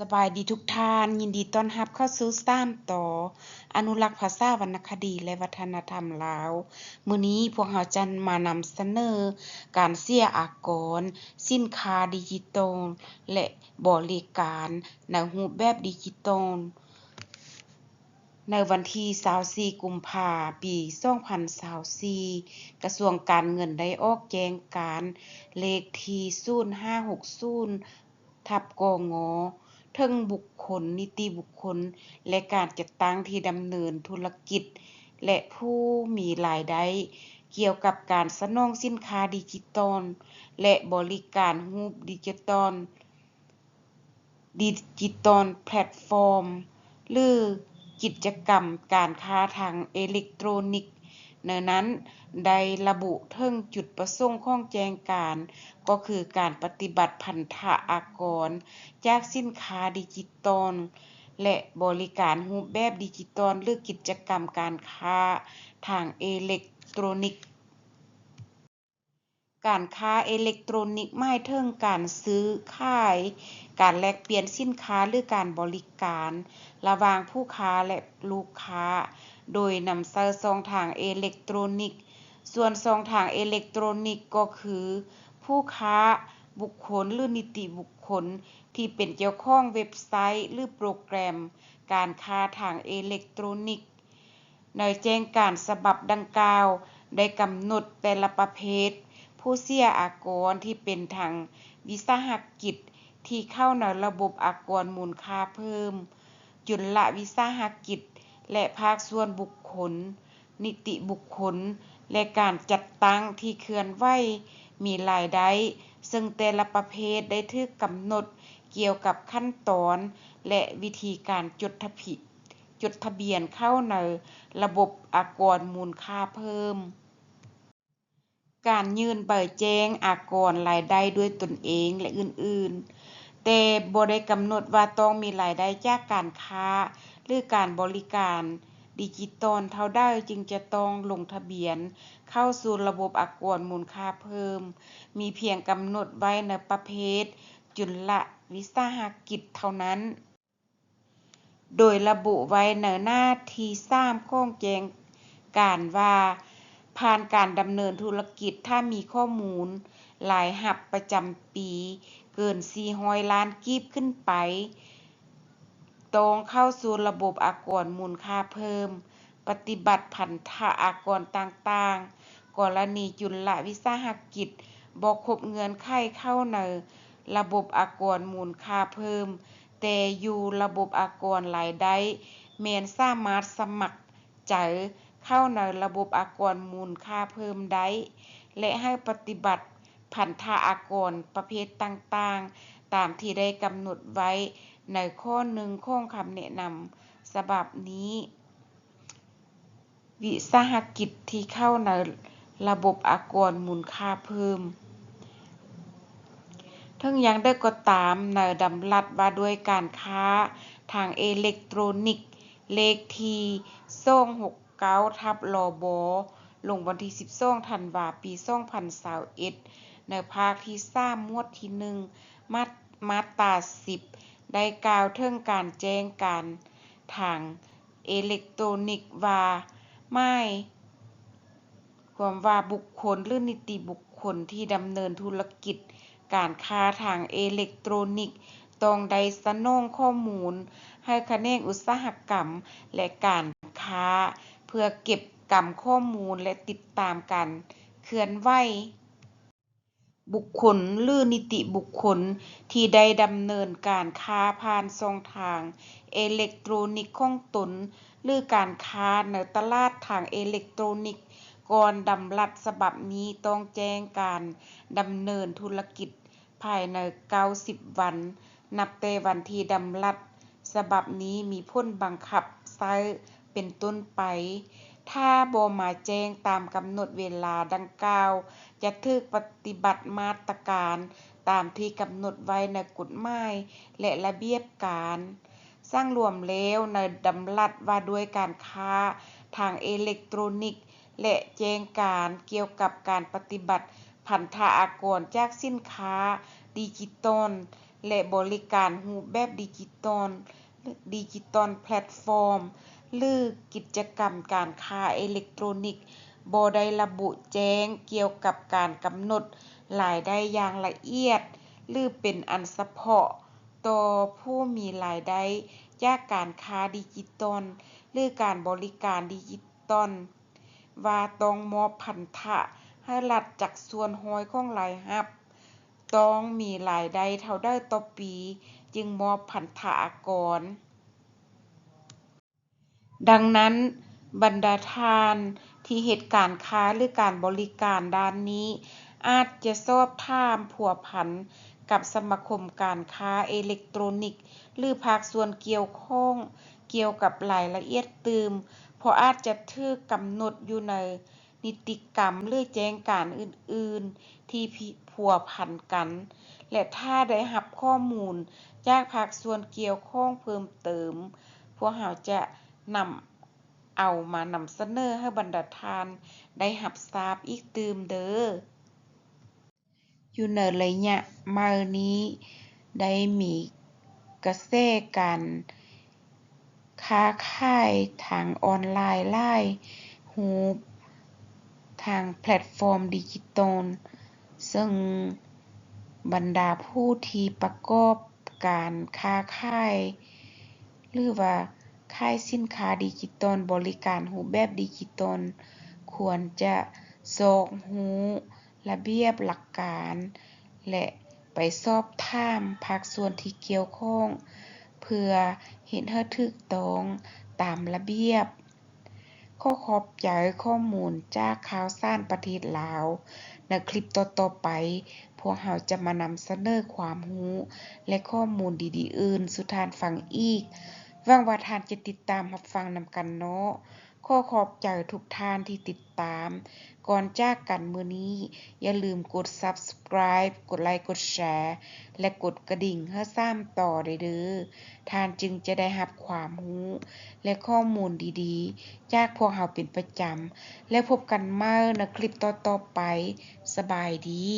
ສະບາຍດີທຸກທ່ານ, ຍິນດີຕ້ອນຮັບເຂົ້າສູ່ສາມຕໍ່ ອະນຸລັກພາສາ, ວັນນະຄະດີ ແລະ ວັດທະນະທຳລາວ. ມື້ນີ້ພວກເຮົາຈະມານຳສະເໜີການເສຍອາກອນ, ສິນຄ້າດິຈິຕອນ ແລະ ບໍລິການໃນຮູບແບບດິຈິຕອນ. ໃນວັນທີຊາວສີ່ ກຸມພາ ປີສອງພັນຊາວສີ່ ກະຊວງການເງິນໄດ້ອອກແຈ້ງການເລກທີ ສູນຫ້າຫົກສູນ ທັບ ກງ ເຖິງບຸກຄົນ, ນິຕິບຸກຄົນ ແລະ ການຈັດຕັ້ງທີ່ດຳເນີນທຸລະກິດ ແລະ ຜູ້ມີລາຍໄດ້ ກ່ຽວກັບການສະໜອງສິນຄ້າດິຈິຕອນ ແລະ ບໍລິການຮູບດິຈິຕອນ ດິຈິຕອນແພລດຟອມ ຫຼື ກິດຈະກຳການຄ້າທາງເອເລັກໂຕຣນິກ. ໃນນັ້ນໄດ້ລະບຸເຖິງຈຸດປະສົງຂອງແຈ້ງການ ກໍຄືການປະຕິບັດພັນທະອາກອນຈາກສິນຄ້າດິຈິຕອນ ແລະ ບໍລິການຮູບແບບດິຈິຕອນ ຫຼື ກິດຈະກຳການຄ້າທາງເອເລັກໂຕຣນິກ. ການຄ້າເອເລັກໂຕຣນິກໝາຍເຖິງການຊື້ຂາຍ, ການແລກປ່ຽນສິນຄ້າ ຫຼື ການບໍລິການລະຫວ່າງຜູ້ຄ້າ ແລະ ລູກຄ້າ ໂດຍນຳໃຊ້ຊ່ອງທາງເອເລັກໂຕຣນິກ. ສ່ວນຊ່ອງທາງເອເລັກໂຕຣນິກກໍຄື ຜູ້ຄ້າບຸກຄົນ ຫຼື ນິຕິບຸກຄົນ ທີ່ເປັນເຈົ້າຂອງເວັບໄຊ ຫຼື ໂປຣແກຣມການຄ້າທາງເອເລັກໂຕຣນິກ. ໃນແຈ້ງການສະບັບດັ່ງກ່າວ ໄດ້ກຳນົດແຕ່ລະປະເພດຜູ້ເສຍອາກອນທີ່ເປັນທັງວິສາຫະກິດທີ່ເຂົ້າໃນລະບົບອາກອນມູນຄ່າເພີ່ມ, ຈຸນລະວິສາຫະກິດ ແລະ ພາກສ່ວນບຸກຄົນ, ນິຕິບຸກຄົນ ແລະ ການຈັດຕັ້ງທີ່ເຄື່ອນໄຫວມີລາຍໄດ້, ເຊິ່ງແຕ່ລະປະເພດໄດ້ຖືກກຳນົດກ່ຽວກັບຂັ້ນຕອນ ແລະ ວິທີການຈົດທະບຽນ ຈົດທະບຽນເຂົ້າໃນລະບົບອາກອນມູນຄ່າເພີ່ມ, ການຍື່ນໃບແຈ້ງອາກອນລາຍໄດ້ດ້ວຍຕົນເອງ ແລະ ອື່ນໆ, ແຕ່ບໍ່ໄດ້ກຳນົດວ່າຕ້ອງມີລາຍໄດ້ຈາກການຄ້າ ຫຼື ການບໍລິການດິຈິຕອນເທົ່າໃດຈຶ່ງຈະຕ້ອງລົງທະບຽນເຂົ້າສູ່ລະບົບອາກອນມູນຄ່າເພີ່ມ, ມີພຽງກຳນົດໄວ້ໃນປະເພດຈຸນລະວິສາຫະກິດເທົ່ານັ້ນ. ໂດຍລະບຸໄວ້ໃນໜ້າທີສາມຂອງແຈ້ງການວ່າ ຜ່ານການດຳເນີນທຸລະກິດ ຖ້າມີຂໍ້ມູນລາຍຮັບປະຈຳປີເກີນສີ່ຮ້ອຍລ້ານກີບຂຶ້ນໄປ, ຕ້ອງເຂົ້າສູ່ລະບົບອາກອນມູນຄ່າເພີ່ມ, ປະຕິບັດພັນທະອາກອນຕ່າງໆ. ກໍລະນີຈຸນລະວິສາຫະກິດບໍ່ຄົບເງື່ອນໄຂເຂົ້າໃນລະບົບອາກອນມູນຄ່າເພີ່ມ, ແຕ່ຢູ່ລະບົບອາກອນລາຍໄດ້ ແມ່ນສາມາດສະໝັກໃຈເຂົ້າໃນລະບົບອາກອນມູນຄ່າເພີ່ມໄດ້ ແລະ ໃຫ້ປະຕິບັດພັນທະອາກອນປະເພດຕ່າງໆ ຕາມທີ່ໄດ້ກຳນົດໄວ້ໃນຂໍ້ໜຶ່ງຂອງຄຳແນະນຳສະບັບນີ້. ວິສາຫະກິດທີ່ເຂົ້າໃນລະບົບອາກອນມູນຄ່າເພີ່ມ. ເຖິງຢ່າງໃດກໍຕາມ, ໃນດຳລັດວ່າດ້ວຍການຄ້າທາງເອເລັກໂຕຣນິກ ເລກທີສອງຫົກເກົ້າທັບ ລບ ລົງວັນທີສິບສອງ ທັນວາ ປີສອງພັນຊາວເອັດ ໃນພາກທີສາມ ໝວດທີໜຶ່ງ ມາດ ມາດຕາສິບ ໄດ້ກ່າວເຖິງການແຈ້ງການທາງ ເອເລັກໂຕຣນິກວ່າ ໝາຍຄວາມວ່າບຸກຄົນ ຫຼື ນິຕິບຸກຄົນທີ່ດຳເນີນທຸລະກິດການຄ້າທາງເອເລັກໂຕຣນິກ ຕ້ອງໄດ້ສະໜອງຂໍ້ມູນໃຫ້ຂະແໜງອຸດສາຫະກຳ ແລະ ການຄ້າ ເພື່ອເກັບກຳຂໍ້ມູນ ແລະ ຕິດຕາມການເຄື່ອນໄຫວ. ບຸກຄົນ ຫຼື ນິຕິບຸກຄົນທີ່ໄດ້ດຳເນີນການຄ້າຜ່ານຊ່ອງທາງເອເລັກໂຕຣນິກຂອງຕົນ ຫຼື ການຄ້າໃນຕະຫຼາດທາງເອເລັກໂຕຣນິກ ກ່ອນດຳລັດສະບັບນີ້ຕ້ອງແຈ້ງການດຳເນີນທຸລະກິດພາຍໃນເກົ້າສິບວັນ ນັບແຕ່ວັນທີ່ດຳລັດສະບັບນີ້ມີຜົນບັງຄັບໃຊ້ເປັນຕົ້ນໄປ. ຖ້າບໍ່ມາແຈ້ງຕາມກຳນົດເວລາດັ່ງກ່າວ ຈະຖືກປະຕິບັດມາດຕະການຕາມທີ່ກຳນົດໄວ້ໃນກົດໝາຍ ແລະ ລະບຽບການ. ສັງລວມແລ້ວ, ໃນດຳລັດວ່າດ້ວຍການຄ້າທາງເອເລັກໂຕຣນິກ ແລະ ແຈ້ງການກ່ຽວກັບການປະຕິບັດພັນທະອາກອນຈາກສິນຄ້າດິຈິຕອນ ແລະ ບໍລິການຮູບແບບດິຈິຕອນ, ດິຈິຕອນແພລດຟອມ ຫຼື ກິດຈະກຳການຄ້າເອເລັກໂຕຣນິກ ບໍ່ໄດ້ລະບຸແຈ້ງກ່ຽວກັບການກຳນົດລາຍໄດ້ຢ່າງລະອຽດ ຫຼື ເປັນອັນສະເພາະຕໍ່ຜູ້ມີລາຍໄດ້ຈາກການຄ້າດິຈິຕອນ ຫຼື ການບໍລິການດິຈິຕອນ ວ່າຕ້ອງມອບພັນທະໃຫ້ລັດຈັກສ່ວນຮ້ອຍຂອງລາຍຮັບ, ຕ້ອງມີລາຍໄດ້ເທົ່າໃດຕໍ່ປີຈຶ່ງມອບພັນທະອາກອນ. ດັ່ງນັ້ນ, ບັນດາທ່ານທີ່ເຮັດການຄ້າ ຫຼື ການບໍລິການດ້ານນີ້ ອາດຈະສອບຖາມພົວພັນກັບສະມາຄົມການຄ້າເອເລັກໂຕຣນິກ ຫຼື ພາກສ່ວນກ່ຽວຂ້ອງ ກ່ຽວກັບລາຍລະອຽດຕື່ມ, ເພາະອາດຈະຖືກກຳນົດຢູ່ໃນນິຕິກຳ ຫຼື ແຈ້ງການອື່ນໆທີ່ພົວພັນກັນ ແລະ ຖ້າໄດ້ຮັບຂໍ້ມູນຈາກພາກສ່ວນກ່ຽວຂ້ອງເພີ່ມເຕີມ, ພວກເຮົາຈະນຳເອົາມານຳສະເໜີໃຫ້ບັນດາທ່ານໄດ້ຮັບຊາບອີກຕື່ມເດີ້. ຢູ່ໃນໄລຍະມານີ້ ໄດ້ມີກະແສການຄ້າຂາຍທາງອອນລາຍຫຼາຍຮູບທາງແພລດຟອມດິຈິຕອນ, ເຊິ່ງບັນດາຜູ້ທີ່ປະກອບການຄ້າຂາຍ ຫຼືວ່າຂາຍສິນຄ້າດິຈິຕອນ, ບໍລິການຮູບແບບດິຈິຕອນ ຄວນຈະຊອກຮູ້ ລະບຽບຫຼັກການ ແລະ ໄປສອບຖາມພາກສ່ວນທີ່ກ່ຽວຂ້ອງ ເພື່ອເຮັດໃຫ້ຖືກຕ້ອງຕາມລະບຽບ. ຂໍຂອບໃຈຂໍ້ມູນຈາກຂ່າວສານປະເທດລາວ. ໃນຄລິບຕໍ່ໆໄປ, ພວກເຮົາຈະມານຳສະເໜີຄວາມຮູ້ ແລະ ຂໍ້ມູນດີໆອື່ນສູ່ທ່ານຟັງອີກ. ຫວັງວ່າທ່ານຈະຕິດຕາມຮັບຟັງນຳກັນເນາະ. ຂໍຂອບໃຈທຸກທ່ານທີ່ຕິດຕາມ. ກ່ອນຈາກກັນມື້ນີ້, ຢ່າລືມກົດ Subscribe ກົດໄລ, ກົດແຊ ແລະ ກົດກະດິ່ງໃຫ້ສາມຕໍ່ໄດ້ເດີ້. ທ່ານຈຶ່ງຈະໄດ້ຮັບຄວາມຮູ້ ແລະ ຂໍ້ມູນດີໆຈາກພວກເຮົາເປັນປະຈຳ. ແລ້ວພົບກັນໃໝ່ໃນຄລິບຕໍ່ໆໄປ. ສະບາຍດີ.